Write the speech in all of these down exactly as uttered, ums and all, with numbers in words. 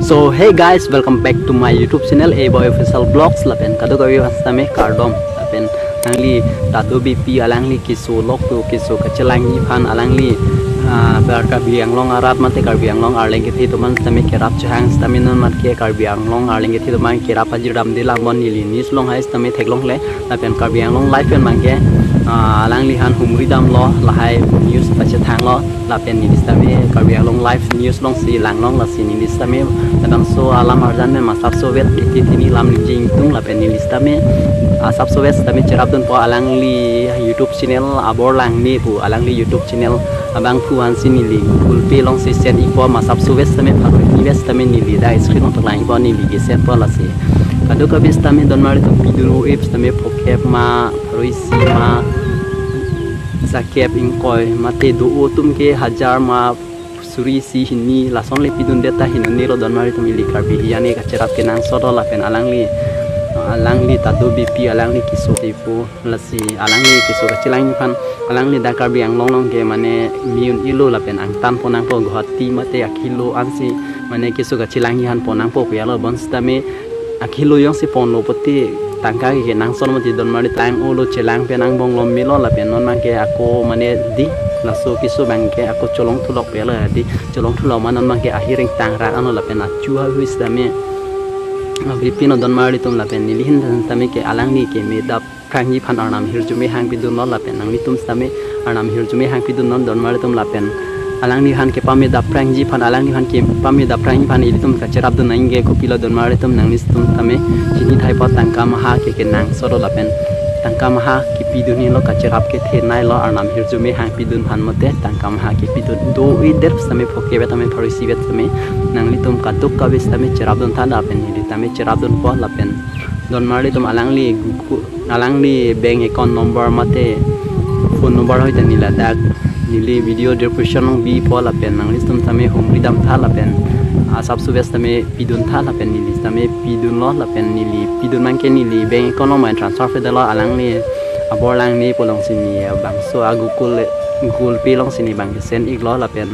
So hey guys, welcome back to my YouTube channel, A Boy Official Vlogs. Lapen kadokave aphan sitame kardom. Lapen alangli Tado Beypi, alangli keso lok tu keso kachelangji aphan, alangli ah, bar Karbi Anglong arat mate Karbi Anglong arleng kethe atum aphan sitame kerap chehang sitame non mat ke Karbi Anglong arleng kethe atum aphan kerap ajir damde lang bon neli news along hai sitame theklongle. Lapen Karbi Anglong Live pen abangke ah, alangli aphan humri damlo, lahai news pachethanglo. Lapen neli sitame Karbi Anglong Live news alongsi langlong, lasi neli sitame labangso alam arjan pen masapso vet iti tini lam ningje ingtung. Lapen neli sitame asapso vet sitame cherapdunpo alangli YouTube channel Abor Langne pu, alangli YouTube channel abangphu aphansi neli Google Pay alongsi send ikpo, masapso vet sitame pharo hini vet sitame neli dak screen along theklang ikpo, neli ke send po. Lasi kadokave sitame donmar atum pidun o-ip sitame phokep ma, pharo isi ma, jakep ingkoi mate do-o atum ke hajar ma, suri isi hini lason le pidundet ta hinonelo donmar atum, ili Karbi hijan ke kacherap kenangsot lo. Lapen alangli, alangli Tado Beypi, alangli keso tipo, lasi alangli keso kachelangji aphan, alangli dak Karbi Anglong along ke mane me-un-elo lapen angtan pon nangpo, Guwahati mate akilo ansi mane keso kachelangji aphan pon nangpo pu alo, bonsitame akilo jongsi ponlo pulote tangka ke kenangsot mati, donmar atum tang-olo, chelang pen angbong lom melo. Lapen non abangke ako mane di laso keso abangke ako cholong thulok pu alo, di cholong thulok ma, non abangke ahiring tangrak anlo lapen achu ahui sitame avi pino donmar atum. Lapen neli ahin sitame ke alangli keme dap phrangji aphan arnam ahirjume hangpidunlo. Lapen nanglitum sitame arnam ahirjume hangpidun non donmar atum. Lapen alangli aphan kepame dap phrangji aphan, alangli aphan kepame dap phrangji aphan ilitum kacherapdun nangji ke kopilo donmar atum, nanglitum sitame chini thaipo, tangka maha ke kenangsot lo. Lapen tangka maha kepidun helo, kacherap kethenei lo, arnam ahirjume hangpidun aphan mate tangka maha kepidun, do-o-ip det sitame, phokep vet tame, pharo isi vet tame, nanglitum kadokave sitame cherapdun tha. Lapen neli tame cherapdunpo. Lapen donmar atum alangli Google, alangli bank account number mate phone number hoi ta neli ladak neli video description along bipo. Lapen nanglitum sitame humri dam tha, lapen asapso vet sitame pidun tha. Lapen neli sitame pidunlo, lapen neli pidun abangke neli bank account along main transfer federal alangli Abor Langne pu alongsi neli bangso a Google, Google Pay alongsi neli abangke send iklo. Lapen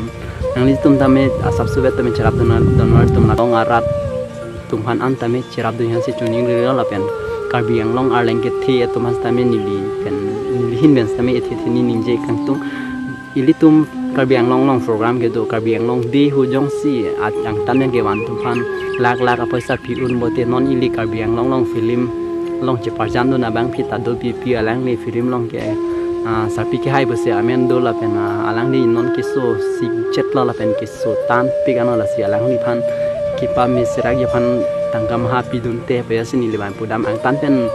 nanglitum sitame asapso vet sitame cherapdun, donmar atum, la-ong arat atum aphan an tame cherapdun aphansi choningrilo. Lapen Karbi Anglong arleng kethe atum aphan sitame neli pen, neli ahin pen sitame ethe theni ningje kangtung. Ilitum Karbi Anglong along program kedo, Karbi Anglong Day hu jongsi a-, angtan yang kevan atum aphan lak lak apoisa pi-un pulote non ili Karbi Anglong along film along cheparjandun abangpi Tado Beypi, alangli film along ke ah, sarpi kehai pusi amen do. Lapen ah, alangli non keso sikchetlo lapen keso tanpik anlo, lasi alangliphan kepame serakji aphan tangka maha pidunte pu jongsi neli abang pudam. Angtan pen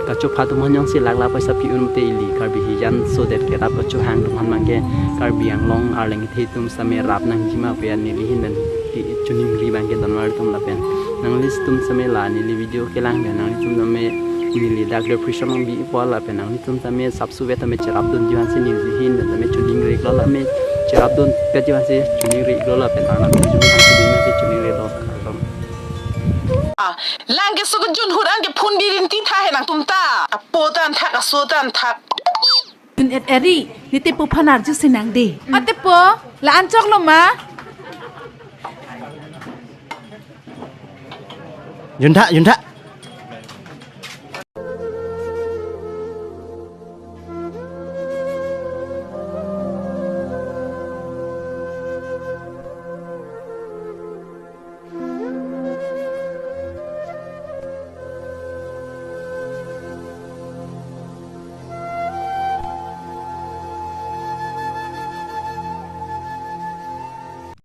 kachopha atum aphan jongsi lak lak apoisa pi-un te ili Karbi hijan sodet kerap kachohang atum aphan abangke Karbi Anglong arleng kethe atum sitame rap nangjima pu jongsi neli ahin pen ke choningri abangke donmar atum. Lapen nanglitum sitame la neli video kelang pen nanglitum sitame neli dak description along bipo. Lapen nanglitum sitame asapso vet sitame cherapdunji aphansi neli ahin pen sitame choningri iklo, la me cherapdunpetji aphansi choningri iklo. Lapen arnam ahirjume hangpidun aphansi choningri iklo. Kardom. Lang keso kejun ahut an ke phone birin ti tha he nangtum ta. Apo ta an thak, aso ta an thak. Jun-et eri, ne tepo aphan arjusi nang dei. Atepo, la-an choklo ma? Juntha, juntha.